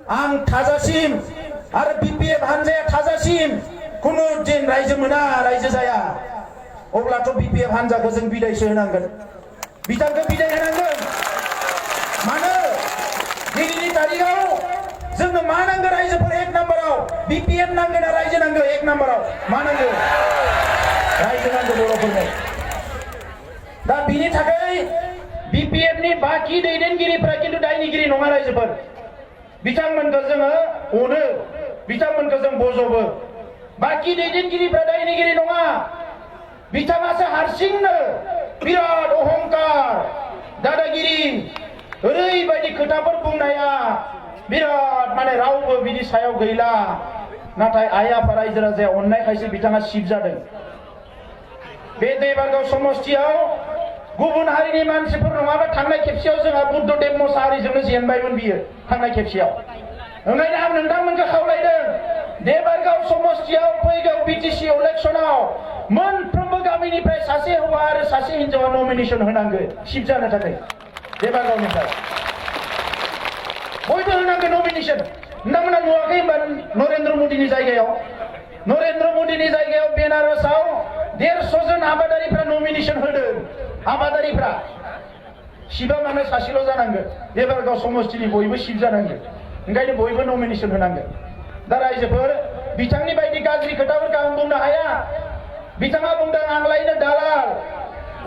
आं थाजासिम आरो BPF हानजाया थाजासिम कुनु दिन रायजो मोना, रायजो जाया। अब्लाथ' BPF हानजाखौ जों बिदायसो होनांगोन, बिथांखौ बिदाय होनांगोन। मानो दिनैनि तारिखाव जोंनो मा नांगौ? रायजोफोर एक नाम्बाराव BPF नांगौ ना रायजो नांगौ? एक नाम्बाराव मा नांगौ? रायजो नांगौ बर'फोरनो। दा बिनि थाखाय BPF नि बाखि दैदेनगिरिफ्रा किन्तु दायनिगिरि नङा। रायजोफोर बिथांमोनखौ जोङो अनो, बिथांमोनखौ जों बजबो। बाखि दैदेनगिरिफ्रा दायनिगिरि नङा। बिथाङासो हारसिंनो बिराद अहंकार, दादागिरि, ओरैबायदि खोथाफोर बुंनाया बिराद माने रावबो बिनि सायाव गैला। नाथाय आइ आफा रायजो राजाया अननायखायसो बिथाङा सिब जादों। बे देबारगाव समस्तियाव गुबुन हारिनि मानसिफोर नङाबा थांनाय खेबसेयाव जोंहा बुद्धदेब मोसाहारिजोंनो जेनबायमोन बियो थांनाय खेबसेयाव। ओंखायनो आं नोंथांमोनखौ खावलायदों, देबारगाव समस्तियाव फैगौ BTC इलेक्सनाव मोनफ्रोमबो गामिनिफ्राय सासे हौवा आरो सासे हिनजावा नमिनेशन होनांगौ सिप जानो थाखाय। देबारगावनिफ्राय बयबो होनांगौ नमिनेशन। नोंथांमोना नुवाखै होनबा नरेन्द्र मदिनि जायगायाव, नरेन्द्र मदिनि जायगायाव बेनारसआव 150 जन आबादारिफ्रा नमिनेशन होदों। आबादारिफ्रा सिबा मानो सासेल' जानांगौ? देबारगाव समस्तिनि बयबो सिप जानांगौ। ओंखायनो बयबो नमिनेशन होनांगौ। दा रायजोफोर बिथांनि बायदि गाज्रि खोथाफोरखौ आं बुंनो हाया। बिथाङा बुंदों आंलायनो दालाल,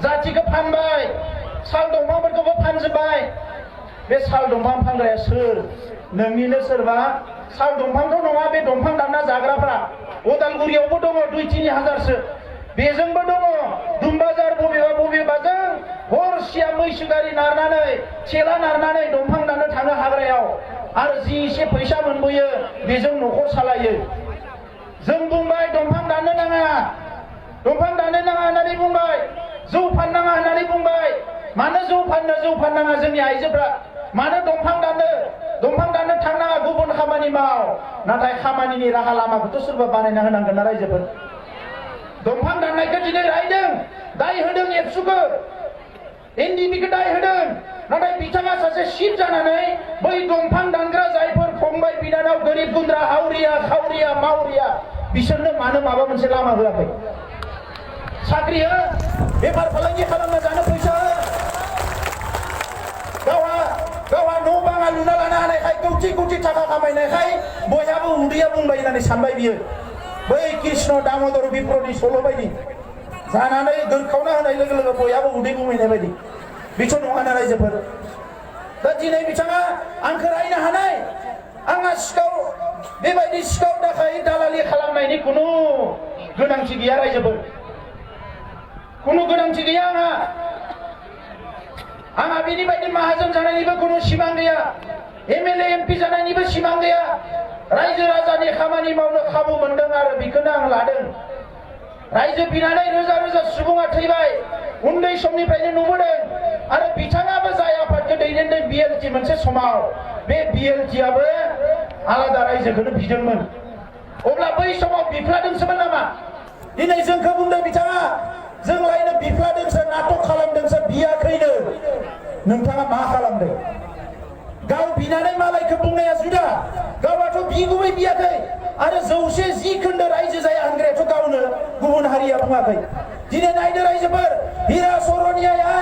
जाथिखौ फानबाय, साल दंफांफोरखौबो फानजोब्बाय। बे साल दंफां फानग्राया सोर? नोंनिनो सोरबा साल दंफांथ' नङा, बे दंफां दानना जाग्राफ्रा उदालगुरियावबो दङ 2-3 हाजारसो। बेजोंबो दङ दुमबाजार बबेबा बबेबाजों हरसिया मैसो गारि नारनानै थेला नारनानै दंफां दाननो थाङो हाग्रायाव, आरो जि एसे फैसा मोनबोयो बेजों न'खर सालायो। जों बुंबाय दंफां दाननो नाङा, दंफां दाननो नाङा होननानै बुंबाय, जौ फाननाङा होननानै बुंबाय। मानो जौ फाननाङा जोंनि आइजोफ्रा? मानो दंफां दाननो थांनाङा? गुबुन खामानि माव। नाथाय खामानिनि राहा लामाखौथ' सोरबा बानायना होनांगोन ना रायजोफोर? दंफां दाननायखौ दिनै रायदों, दाय होदों एबसुखौ, NDP खौ दाय होदों। नाथाय बिथाङा सासे सिप जानानै बै दंफां दानग्रा जायफोर फंबाय बिनानाव गोरिब गुन्द्रा हावरिया खावरिया मावरिया बिसोरनो मानो माबा मोनसे लामा होआखै? साख्रि हो, बेफार फालांगि खालामना जानो फैसा हो। गावहा न' बाङा लुना लानो हानायखाय, कौटि थाखा खामायनायखाय बयहाबो उदैया बुंबाय होननानै सानबाय बियो। बै कृष्ण दामोदर विप्रनि सल' बायदि जानानै दोरखावना होनाय लोगो लोगो बयहाबो उदै बुंहैनाय बायदि। बेथ' नङाना रायजोफोर। दा दिनै बिथाङा आंखौ रायनो हानाय, आंहा सिखाव बेबायदि सिखाव दाखाय दालालि खालामनायनि खुनु गोनांथि गैया रायजोफोर, खुनु गोनांथि गैया। आंहा बेनि बायदि माहाजोन जानायनिबो खुनु सिमां गैया, MLA MP जानायनिबो सिमां गैया। रायजो राजानि खामानि मावनो खाबु मोनदों आरो बेखौनो आं लादों। रायजो बिनानै रोजा रोजा सुबुङा थैबाय, उन्दै समनिफ्रायनो नुबोदों। आरो बिथाङाबो जाय आफादखौ दैदेनदों BLT मोनसे समाव, बे BLT आबो आलादा रायजोखौनो बिदोंमोन। अब्ला बै समाव बिफ्लादोंसोमोन नामा? दिनै जोंखौ बुंदों बिथाङा जोंलायनो बिफ्लादोंसो, नाटक खालामदोंसो, बियाखैनो। नोंथाङा मा खालामदों? गाव बिनानै मालायखौ बुंनाया जुदा, गावाथ' बिगुबै बियाखै। आरो 110 खोन्दो रायजो जाया होनग्रायाथ' गावनो, गुबुन हारिया बुङाखै। दिनै नायदो रायजोफोर, हिरा सरनियाया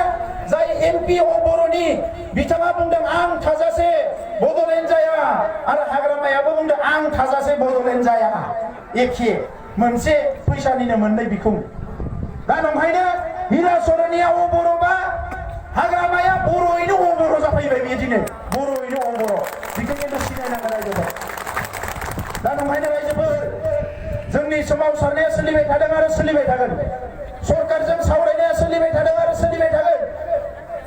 जाय MP बर'नि, बिथाङा बुंदों आं थाजासे बड'लेण्ड जाया, आरो हाग्रामायाबो बुंदों आं थाजासे बड'लेण्ड जाया। एखे मोनसे फैसानिनो मोननै बिखुं। दा नंखायनो हिरा सरनिया बर'बा हाग्रामाया बर'यैनो बर' जाफैबाय। बियो दिनै बर'यैनो बर', बेखौ खिन्थु सिनायनांगोन रायजोफोर। दा नंखायनो रायजोफोर जोंनि सोमावसारनाया सोलिबाय थादों आरो सोलिबाय थागोन। सरकारजों सावरायनाया सोलिबाय थादों आरो सोलिबाय थागोन।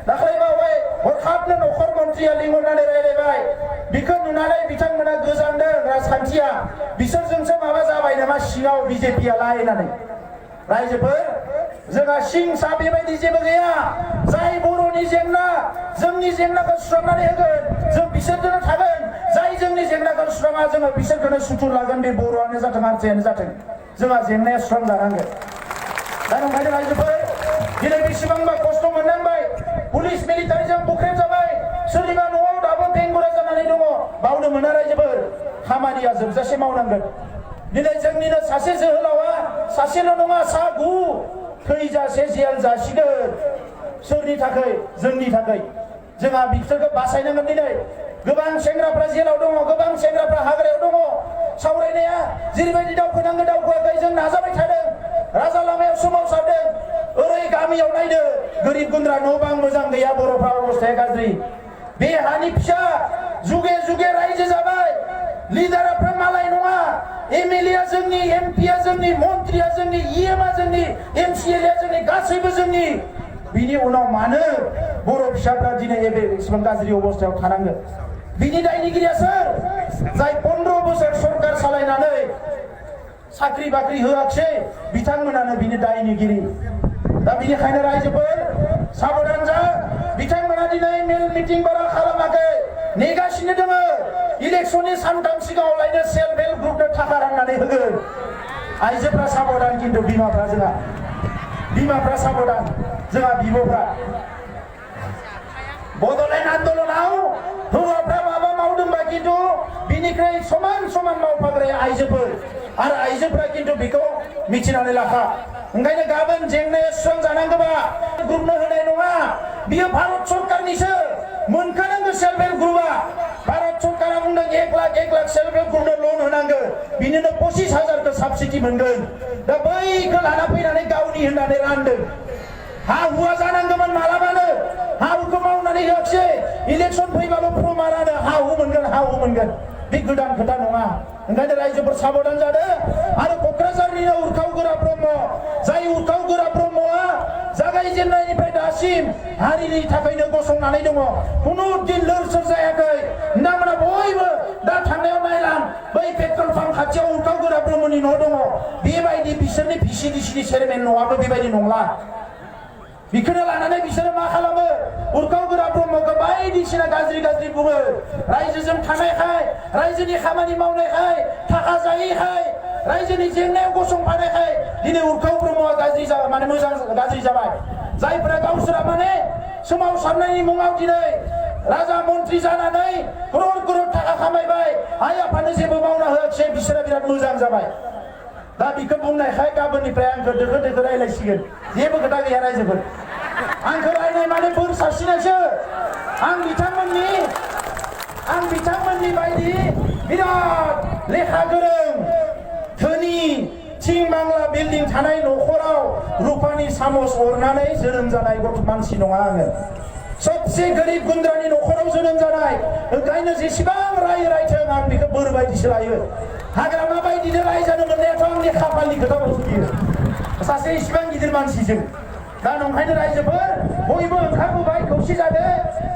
दाख्लै बावै हरखाबनो नखर मन्थ्रिया लिंहरनानै रायलायबाय। बेखौ नुनानै बिथांमोना गोजांदों राजखान्थिया, बिसोरजोंसो माबा जाबाय नामा सिङाव BJP आलाय होननानै। रायजोफोर जोंहा सिंसा बेबायदि जेबो गैया। जाय बर'नि जेंना, जोंनि जेंनाखौ सुस्रांनानै होगोन, जों बिसोरजोंनो थागोन। जाय जोंनि जेंनाखौ सुस्राङा, जोङो बिसोरखौनो सुथुर लागोन। बे बर'आनो जाथों हारसायानो जाथों, जोंहा जेंनाया सुस्रांजानांगोन। दा नंखायनो रायजोफोर दिनै बेसेबांबा खस्थ' मोननांबाय, पुलिस मिलिटारिजों बुख्रेब जाबाय, सोरनिबा न'आव दाबो बेंगुरा जानानै दङ। मावनो मोना रायजोफोर खामानिया जोबजासे मावनांगोन दिनै जोंनिनो सासे जोहोलावा सासेल' नङा सा 9 थैजासे जेल जासिगोन सोरनि थाखाय जोंनि थाखाय जोंहा बिसोरखौ बासायनांगोन दिनै गोबां सेंग्राफ्रा जेलाव दङ गोबां सेंग्राफ्रा हाग्रायाव दङ सावरायनाया जेरैबायदि दावखोनांगौ दावखोआखै जों नाजाबाय थादों राजा लामायाव सोमावसारदों ओरै गामियाव नायदो गोरिब गुन्द्रा न' बां मोजां गैया बर'फ्रा अबस्थाया गाज्रि बे हानि फिसा जुगे जुगे रायजो जाबाय लिडारफ्रा मालाय नङा एमएलए जोंनि एमपिया जोंनि मन्त्रिया जोंनि इएमआ जोंनि एमसिएलए जोंनि गासैबो जोंनि बिनि उनाव मानो बर' फिसाफ्रा दिनै एसेबां गाज्रि अबस्थायाव थानांगो बिनि दायनिगिरिया सोर जाय 15 बोसोर सरकार सालायनानै साख्रि बाख्रि होआखै बिथांमोनानो बिनि दायनिगिरि दा बिनिखायनो रायजोफोर साबधान जा बिथांमोना दिनै मेल मिटिं बारा खालामाखै नेगासिनो दङ इलेक्शननि सानथाम सिगाङाव लायनो सेल्फ हेल्प ग्रुपनो थाखा राननानै होगोन आइजोफ्रा साबधान खिन्थु बिमाफ्रा साबधान जोंहा बिब'फ्रा बड'लेण्ड आन्दलनाव हौवाफ्रा माबा मावदोंबा खिन्थु बिनिख्रुइ समान समान मावफाग्राया आइजोफोर आरो आइजोफ्रा खिन्थु बेखौ मिथिनानै लाखा ओंखायनो गाबोन जेंनाया सुस्रांजानांगौबा ग्रुपनो होनाय नङा बियो भारत सरकारनिसो मोनखानांगौ सेल्फ हेल्प ग्रुपआ भारत सरकारा बुंदों 1 लाख सेल्फ हेल्प ग्रुपनो लन होनांगौ बिनिनो 25,000 साबसिडि मोनगोन दा बैखौ लाना फैनानै गावनि होननानै रानदों हा हुआ जानांगौमोन मालाबानो हा हुखौ मावनानै होआखिसै इलेक्शन फैबाल' प्रमारानो हा हु मोनगोन बे गोदान खोथा नङा ओंखायनो रायजोफोर साबधान जादों आरो क'क्राझारनिनो उरखाव गोरा ब्रह्म जाय उरखाव गोरा ब्रह्मआ जागायजेननायनिफ्राय दासिम हारिनि थाखायनो गसंनानै दङ खुनु दिन लोरसोर जायाखै नोंथांमोना बयबो दा थांनायाव नायलां बै पेट्रल पाम्प खाथियाव उरखाव गोरा ब्रह्मनि न' दङ बेबायदि बिसोरनि भिसिडिसिनि चेयारमेन न'आबो बेबायदि नंला बिखौनो लानानै बिसोरो मा खालामो उरखाव गोरा ब्रह्मखौ बायदिसिना गाज्रि बुङो रायजोजों थानायखाय रायजोनि खामानि मावनायखाय थाखा जायैखाय रायजोनि जेंनायाव गसंफानायखाय दिनै उरखाव ब्रह्मआ मोजां गाज्रि जाबाय जायफोरा गावसोरा सोमावसारनायनि मुङाव दिनै राजा मन्त्रि जानानै करोड़ थाखा खामायबाय आइ आफानो जेबो मावना होआखिसै बिसोरा बिराद मोजां जाबाय दा बिखौ बुंनायखाय गाबोननिफ्राय आंखौ दोखो रायलायसिगोन जेबो खोथा गैया रायजोफोर आंखौ रायनाय माने बोर सारसिनायसो आं बिथांमोननि बायदि बिराद लेखा गोरों धोनि थिं बांला बिल्डिं थानाय न'खराव रुपानि सामस अरनानै जोनोम जानाय मानसि नङा आङो सबसे गोरिब गुन्द्रानि न'खराव जोनोम जानाय ओंखायनो जेसेबां रायथों आं बेखौ बोर बायदिसो लायो हाग्रामा बायदिनो रायजानो मोननायाथ' आंनि खाफालनि खोथा बियो सासे इसिबां गिदिर मानसिजों दा नंखायनो रायजोफोर बयबो ओंखारबोबाय खौसे जादों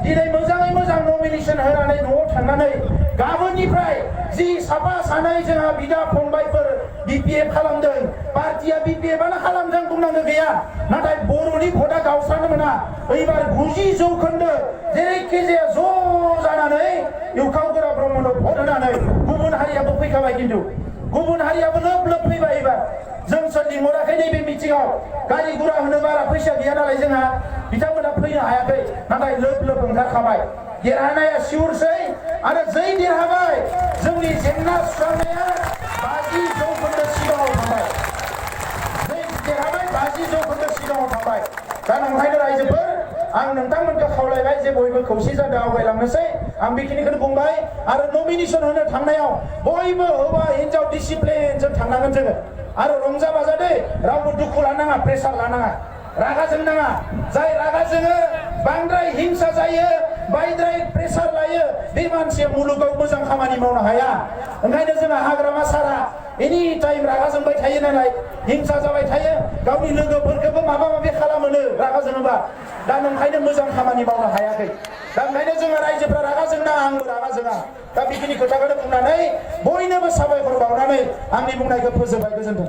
दिनै मोजाङै मोजां नमिनेसन होनानै न'आव थांनानै गाबोननिफ्राय जि साफा सानै जोंहा बिदा फंबायफोर बिपिएफ खालामदों पार्टिया बिपिएफआनो खालामदों बुंनांगौ गैया नाथाय बर'नि भटआ गावस्रानो मोना एबार 90% जेरैखि जाया ज' जानानै उरखाव गोरा ब्रह्मनो भट होनानै गुबुन हारियाबो फैखाबाय खिन्थु गुबुन हारियाबो लोब फैबाय एबार जोंसो लिंहराखै नैबे मिटिंआव गारि गुरा होनो बारा फैसा गैया नालाय जोंहा बिथांमोना फैनो हायाखै नाथाय लोब ओंखारखाबाय देरहानाया सिउरसै आरो जै देरहाबाय जोंनि जेंना सुस्रांनाया 50% सिगाङाव थांबाय जै देरहाबाय 50% सिगाङाव थांबाय दा नंखायनो रायजोफोर आं नोंथांमोनखौ खावलायबाय जे बयबो खौसे जादों आवगायलांनोसै आं बेखिनिखौनो बुंबाय आरो नमिनेसन होनो थांनायाव बयबो हौवा हिन्जाव डिसिप्लिनजों थांनांगोन जोङो आरो रंजा बाजा दे रावबो दुखु लानाङा प्रेसार लानाङा रागा जोंनाङा जाय रागा जोङो बांद्राय हिंसा जायो बांद्राय प्रेसार लायो बे मानसिया मुलुगाव मोजां खामानि मावनो हाया ओंखायनो जोंहा हाग्रामा सारा एनि टाइम रागा जोंबाय थायो नालाय हिंसा जाबाय थायो गावनि लोगोफोरखौबो माबा माबि खालामोनो रागा जोङोबा दा नंखायनो मोजां खामानि मावनो हायाखै दा ओंखायनो जोङो रायजोफ्रा रागा जोंना आंबो रागा जोङा दा बेखिनि खोथाखौनो बुंनानै बयनोबो साबायखर बावनानै आंनि बुंनायखौ फोजोबबाय गोजोन्थों।